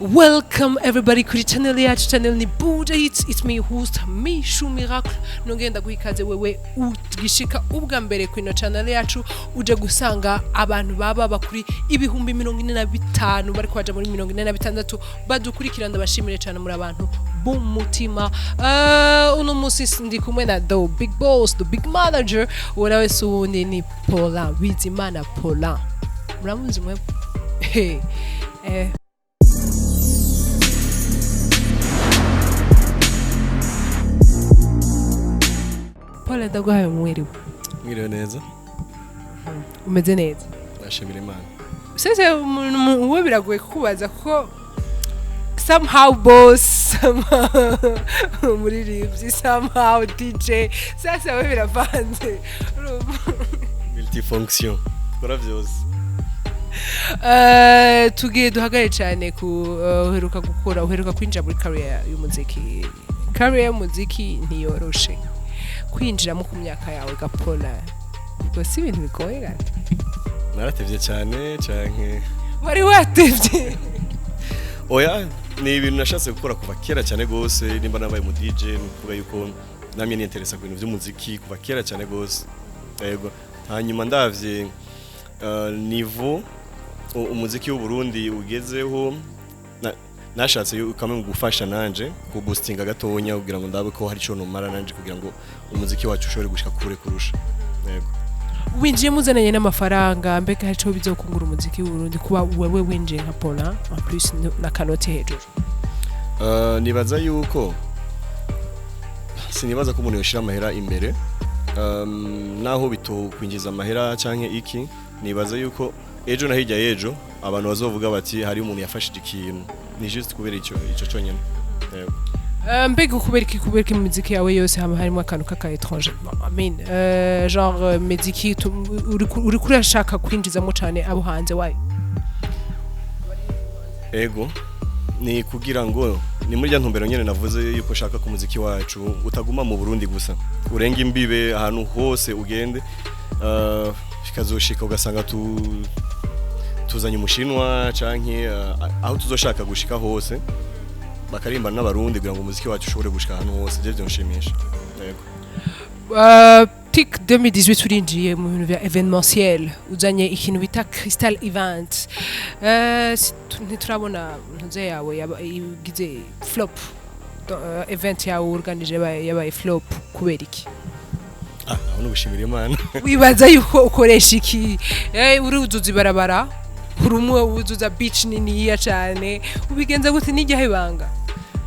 Welcome everybody kuri channel yacu. Channel ni Buja Hits. It's me host, Mishu Miracle. Nongenda guha ikaze wewe ugishika ubwa mbere kuri channel yacu, uje gusanga abantu baba bakuri 45,000 bari kwaja muri 46 badukurikira. Ndabashimire cyane, muri abantu b'umutima. Uno munsi ndi kumwe na the big boss, the big manager. Uwo nawe si uwundi, ni Paulin Bizimana. Paulin muramuzi mwe. Hey. Paul, ndaguhaye umwiriwe. Mwiriwe neza. Umeze neza? Ndashimira Imana. Sese umuntu we biragoye kukubaza ko somehow boss, somehow umuririmbyi, somehow DJ. Sasa we biravanze. Urumva? Multifonction, kora vyose. Tugiye duhagare cyane ku uheruka gukora, uheruka kwinjira muri career y'umuziki. Career y'umuziki ntiyoroshe kwinjiramo ku myaka yawe gapola, ubwo si ibintu bigoye gato? Naratevye cyane canke? Wari watevye? Oya, ni ibintu nashatse gukora kuva kera cyane gose. Nimba nabaye mu DJ, ni ukuvuga yuko namye ninteresa ku bintu vy'umuziki kuva kera cyane gose. Yego, hanyuma ndavye niveau umuziki w'u Burundi ugezeho, nashatse kamwe mu gufasha nanje ku boostinga gatonya kugira ngo ndabe ko hari ico nomara nanje kugira ngo umuziki wacu ushobore gushika kure kurusha. Yego. Winjiye muzananye n'amafaranga, mbega hari ico bizokungura umuziki w'Uburundi kuba wewe winjiye nka Paulin, en plus na kanoti hejuru? Nibaza yuko sinibaza ko umuntu yoshira amahera imbere, naho bitokwinjiza amahera canke iki. Nibaza yuko ejo na hirya y'ejo abantu bazovuga bati hari umuntu yafashije ikintu, ni juste kubera ico conyene. Yego. Mbega kubera iki mu muziki yawe yose haba harimo akantu k'aka étranger? Bon, I mean, genre muziki uriko urashaka kwinjizamo cane abo hanze, wayo? Ego, ni kugira ngo ni muri rya ntumbero nyene navuze yuko shaka ko umuziki wacu utaguma mu Burundi gusa, urenga imbibe ahantu hose ugende, bikazoshika ugasanga tuzanye umushinwa canke aho tuzoshaka gushika hose bakaririmba n'abarundi kugira ngo umuziki wacu ushobore gushika ahantu hose. Je vyonshimisha, yego. Tik 2018 urinjiye mu bintu vya événementiel, uzanye ikintu bita Crystal Event. Ntiturabona ntuze yawe igize flop. Event yawe organije yabaye flop, kubera iki? Ah, aho no gushimira Imana. Wibaza yuko ukoresha iki? Uruzuza ibarabara, uri umwe wuzuza beach niniya cane, ubigenza gute? N'ijyaho ibanga?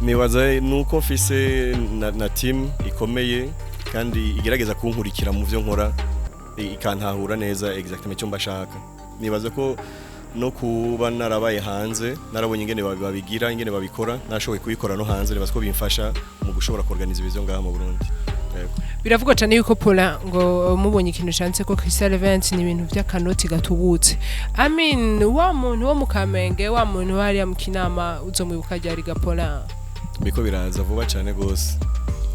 Nibaza nuko mfise na team ikomeye kandi igerageza kunkurikira mu byo nkora, ikantahura neza exactement icyo mbashaka. Nibaza ko no kuba narabaye hanze, narabonye ingene babigira, ingene babikora, nashoboye kubikora no hanze, nibaza ko bimfasha mu gushobora kuorganiza ibivyo ngaha mu Burundi. Yego. Biravugwa cyane yuko Paulin ngo mubonye ikintu canditse ko Crystal Event ni ibintu by'akanoti gatubutse. I mean, wa muntu wo mu Kamenge, wa muntu hariya mu Kinama, uzomwibuka ryari ga Paulin? Biko biraza vuba cyane gose.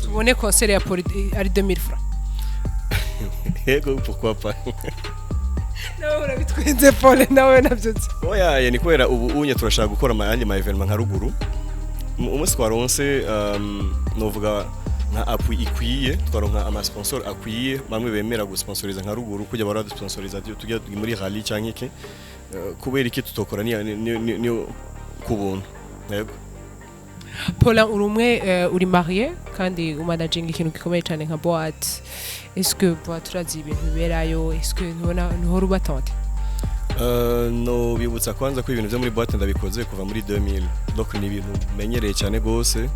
Tubone concert ya Paul ari 2000 francs? Yego, pourquoi pas. Nawe urabitwenze Paul, nawe navyutse. Oya, ni kubera ubu unye turashaka gukora ayandi ma événement nka ruguru. Umunsi twaronse novuga nka appui ikwiye, twaronka ama sponsor akwiye, bamwe bemera gusponsoriza nka ruguru kujya baradusponsoriza tujya muri rally canke iki. Kubera iki tutokora ni ku buntu? Yego. Paulin, uri umwe, uri marié kandi umanaginga ikintu gikomeye cyane nka boîte. Est-ce que boîte urazi ibintu biberayo? Est-ce que ntubona ntuhora ubatante? No bibutsa kwanza ko ibintu byo muri boîte ndabikoze kuva muri 2000, donc ni ibintu menyereye cyane gose.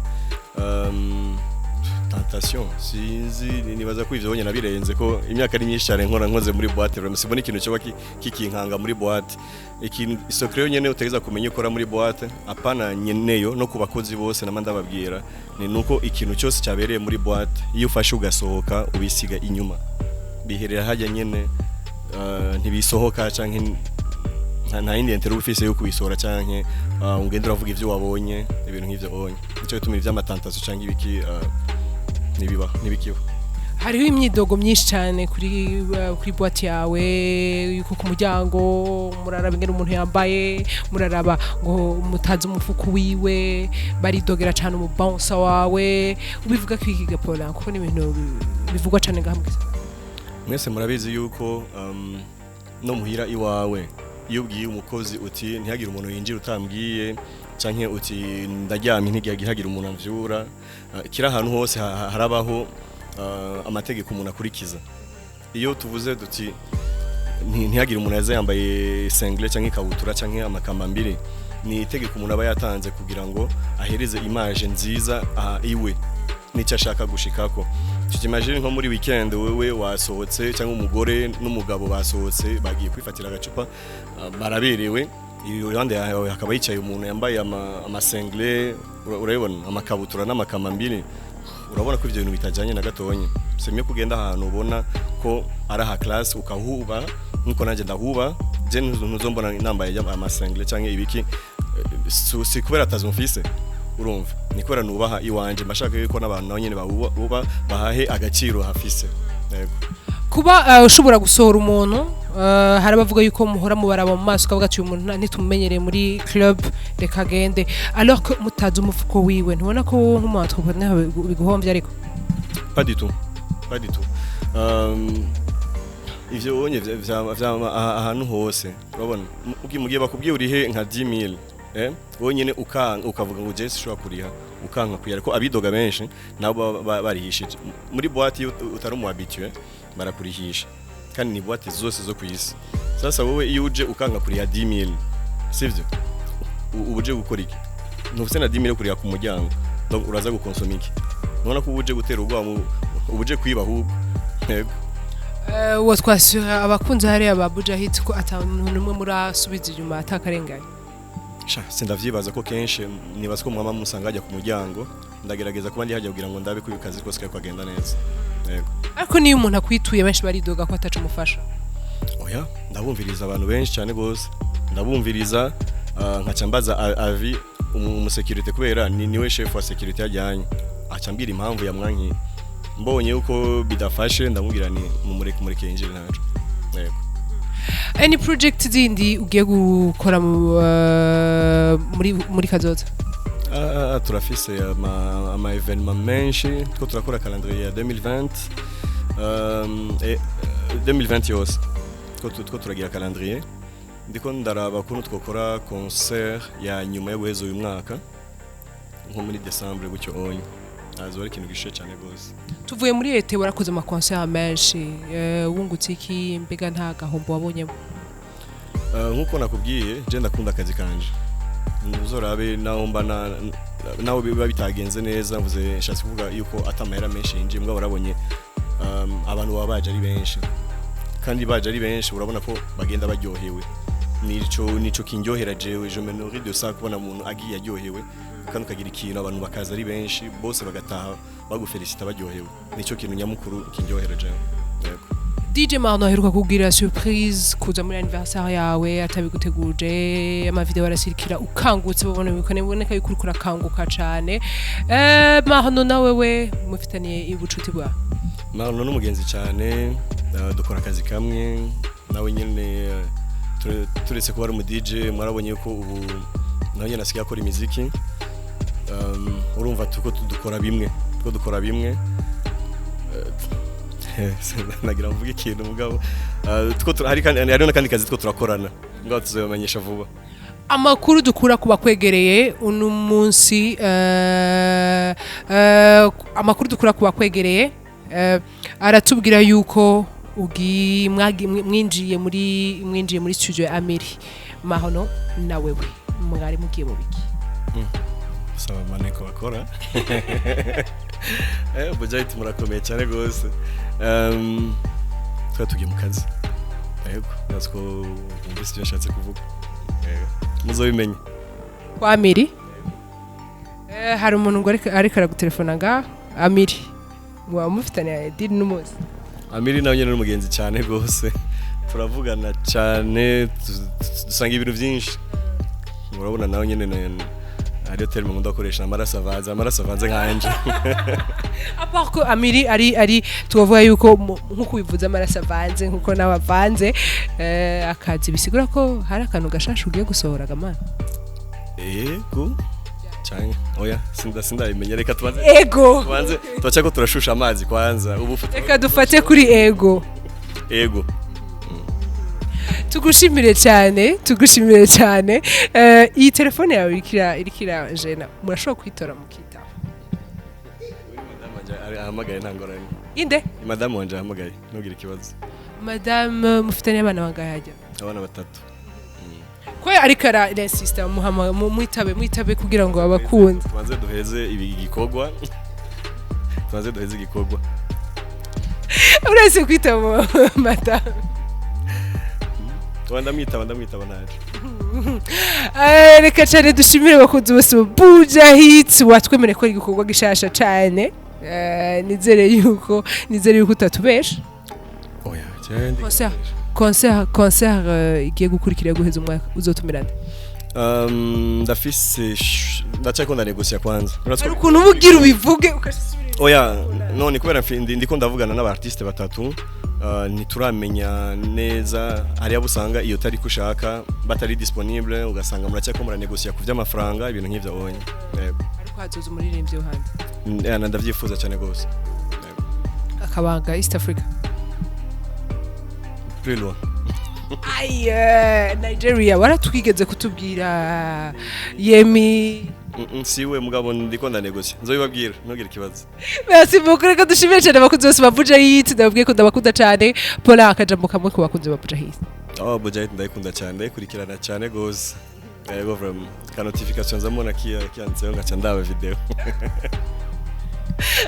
Tentation sinzi, nibaza ko ivyo bonye nabirenze ko imyaka ari myinshi cyane nkora nkoze muri boîte. Vraiment sibona ikintu cyoba kikinkanga muri boîte. Ikintu secret nyene utegeza kumenya ukora muri boîte, apana nyeneyo no ku bakozi bose nama ndababwira, ni nuko ikintu cyose cyabereye muri boîte, iyo ufashe ugasohoka ubisiga inyuma, biherera hajya nyene, ntibisohoka canke nta yindi intérêt uba ufise yo kubisohora canke ugenda uravuga ivyo wabonye, ibintu nk'ivyo onye. Nico gituma ivy'ama tentation canke ibiki ntibibaho, ntibikiba. Hariho imyidogo myinshi cyane kuri boîte yawe, yuko ku muryango muraraba ingene umuntu yambaye, muraraba ngo mutazi umufuko wiwe, baridogera cyane umu bouncer wawe. Ubivuga ko iki gapola, kuko ni ibintu bivugwa cyane ngaha mu gisagara? Mwese murabizi yuko no muhira iwawe, iyo ubwiye umukozi uti ntihagire umuntu yinjira utambwiye, canke uti ndaryamye, ntihagire umuntu amvyura, kiri ahantu hose harabaho amategeko umuntu akurikiza. Iyo tuvuze duti ntihagire umuntu yaza yambaye singlet canke ikabutura canke amakambambiri, ni itegeko umuntu aba yatanze kugira ngo ahereze image nziza iwe n'icyo ashaka gushikako. T'imagines nko muri weekend wewe wasohotse, cyangwa umugore n'umugabo basohotse, bagiye kwifatira agacupa, baraberewe, iruhande yawe hakaba yicaye umuntu yambaye ama singlet, urabibona, amakabutura n'amakamambiri. Urabona ko ivyo bintu bitajanye na gatonya. C'est mieux kugenda ahantu ubona ko ari aha classe, ukahuba nkuko nanjye ndahuba. Je ntuzombona nambaye ama singlet canke ibiki. Si kubera atazi mfise, urumva, ni kubera nubaha iwanje, mbashaka yuko n'abantu nabo nyene bawuba bahahe agaciro hafise. Yego. Kuba ushobora gusohora umuntu, hari abavuga yuko muhora mubaraba mu maso, ukavuga ati uyu muntu ntitumumenyereye muri club, reka agende, alors que mutazi umufuko wiwe. Ntubona ko wowe nk'umu entrepreneur biguhombye ariko? Pas du tout, pas du tout. Ivyo ubonye ahantu hose, urabona, mu gihe bakubwiye urihe nka 10,000, wowe nyene ukanka, ukavuga ngo je sinshobora kuriha, ukanka kuriha. Ariko abidoga benshi nabo baba barihishije muri boîte. Iyo utari umu habitué barakurihisha, kandi ni boîte zose zo kwisi. Sasa wowe iyo uje ukanka kuriha 10,000, sivyo? Uba uje gukora iki? Ntufise na 10,000 yo kuriha ku muryango, donc uraza gukonsoma iki? Nubona ko uba uje gutera ubwoba, uba uje kwiba ahubwo. Yego. Uwo twasura abakunzi hariya ba Buja Hit ko ata muntu n'umwe murasubiza inyuma atakarenganye? Sha, sindavyibaza ko kenshi nibaza ko mwama musanga hajya ku muryango. Ndagerageza kuba ndi hajya kugira ngo ndabe ko kazi kose kariko kagenda neza. Yego. Ariko niyo umuntu akwituye, benshi baridoga ko ataca umufasha. Oya, ndabumviriza abantu benshi cyane gose, ndabumviriza, nkaca mbaza avis umusécurité, kubera ni niwe chef wa sécurité yajyanye, aca ambwira impamvu yamwankiye. Mbonye yuko bidafashe, ndamubwira ni mumureke, mureke yinjire, ntaco. Yego. Any project zindi ugiye gukora muri kazoza? Turafise ama événement menshi two turakora, calendrier ya 2020, 2020 yose two turagira calendrier. Ndiko ndaraba ukuntu twokora concert ya nyuma yo guheza uyu mwaka, nko muri Decembre gutyo onye, azoba ari ikintu gishe cyane gose. Tuvuye muri été, warakoze ama concert menshi, wungutse iki? Mbega nta gahombo wabonyemo? Nkuko nakubwiye, je ndakunda akazi kanje. Uzorabe naho mba naho biba bitagenze neza, mvuze nshatse kuvuga yuko atamahera menshi yinjiye, mbwa warabonye abantu baba baje ari benshi, kandi baje ari benshi urabona ko bagenda baryohewe. Nico kindyohera jewe, je me nourris de ça, kubona umuntu agiye aryohewe, kandi ukagira ikintu abantu bakaza ari benshi, bose bagataha bagufelicita baryohewe. Nico kintu nyamukuru kindyohera jewe. Yego. DJ Marno aheruka kugira surprise, kuza muri anniversaire yawe atabiguteguje, ama vidéo arasirikira, ukangutse babona biboneka yuko uriko urakanguka cane. Marno nawe we mufitaniye ubucuti bwa? Marno n'umugenzi cyane, dukora akazi kamwe nawe nyene, turetse kuba ari umu DJ, mwarabonye ko ubu nawe nyene asigaye akora imiziki. Urumva tuko dukora bimwe, tuko dukora bimwe. Nagira mvuge ikintu mugabo tuko hari kandi hariho n'akandi kazi two turakorana, mugabo tuzabamenyesha vuba. Amakuru dukura ku bakwegereye uno munsi, amakuru dukura ku bakwegereye aratubwira yuko mwinjiye muri studio ya Amiri. Mahono na wewe mwari mugiye mu biki? Saba maneko bakora Buja Hit, murakomeye cyane gose. Twari tugiye mu kazi. Yego, ndazi ko wumvise ibyo nashatse kuvuga. Muzobimenya. Kwa Amiri, hari umuntu ngo ariko aragutelefona nga Amiri mwaba mufitaniye deal n'umunsi? Amiri nawe nyene ni umugenzi cyane gose, turavugana cyane, dusanga ibintu byinshi. Murabona nawe nyene Hariyo terme nkunda gukoresha, amaraso avanze, amaraso avanze nkanje. À part ko Amiri ari tubavuga yuko nkuko ubivuze amaraso avanze, nkuko nawe avanze, akazi bisigura ko hari akantu gashasha ugiye gusohora gamana. Ego canke oya, sindabimenya, reka tubanze Ego. Tubanze turaca ko turashusha amazi kwanza ubu. Reka dufate kuri ego. Ego. Tugushimire cyane, tugushimire cyane. Iyi telefone yawe irikira jena, murashobora kwitora mukitaba. Madamu wanje ahamagaye, nta ngorane. Inde? Madamu wanje ahamagaye, ntugire ikibazo. Madame mufitanye abana bangahe hajya? Abana batatu. Ko ariko ara insista, muhama mwitabe, mwitabe kugira ngo abakunze. Tubanze duheze ibi igikorwa, tubanze duheze igikorwa. Uretse kwitaba madame. Tuba ndamwitaba, ndamwitaba ntaje. Reka cyane dushimire abakunzi bose ba Buja Hits. Watwemereye ko ari igikorwa gishasha cyane. Nizere yuko utatubesha. Oya cyane. Concert igiye gukurikira guheza umwaka uzotumirana? Ndafise ndacyariko ndanegosia kwanza. Hari ukuntu uba ugira ubivuge ugasubira. Oya, none kubera ndiko ndavugana n'aba artiste batatu, ntituramenya neza. Hari abo usanga iyo tariki ushaka batari disponible, ugasanga muracyako muranegosia ku vy'amafaranga, ibintu nk'ivyo onye. Yego. Ariko hazoza umuririmbyi wo hanze? Ndavyifuza cyane gose. Yego. Akabanga East Africa? Plus loin. Aye, Nigeria waratwigeze kutubwira Yemi. Siwe mugabo ndiko ndanegosia, nzobibabwira, ntugire ikibazo. Merci beaucoup. Reka dushimire cyane abakunzi bose ba Buja Hits. Ndababwiye ko ndabakunda cyane. Paula, akajambo kamwe ku bakunzi ba Buja Hits. Oh, Buja Hit ndayikunda cyane, ndayikurikirana cyane gose. Yego, from ka notification nzamubona kiyanditseho ngaca ndaba video.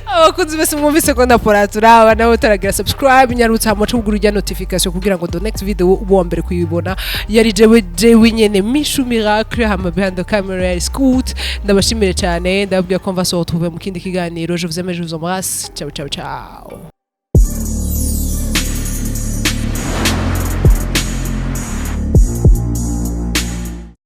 Abakunzi bose mwumvise ko ndapora turaba nawe utaragira subscribe, nyarutse hama cugura ujya notification kugira ngo the next video ube uwa mbere kuyibona. Yari jewe nyene Mishu Miracle, hama behind the camera yari Scoot. Ndabashimire cyane, ndababwira ko on va se retrouver mu kindi kiganiro. Je vous aime, je vous embrasse, ciao ciao ciao.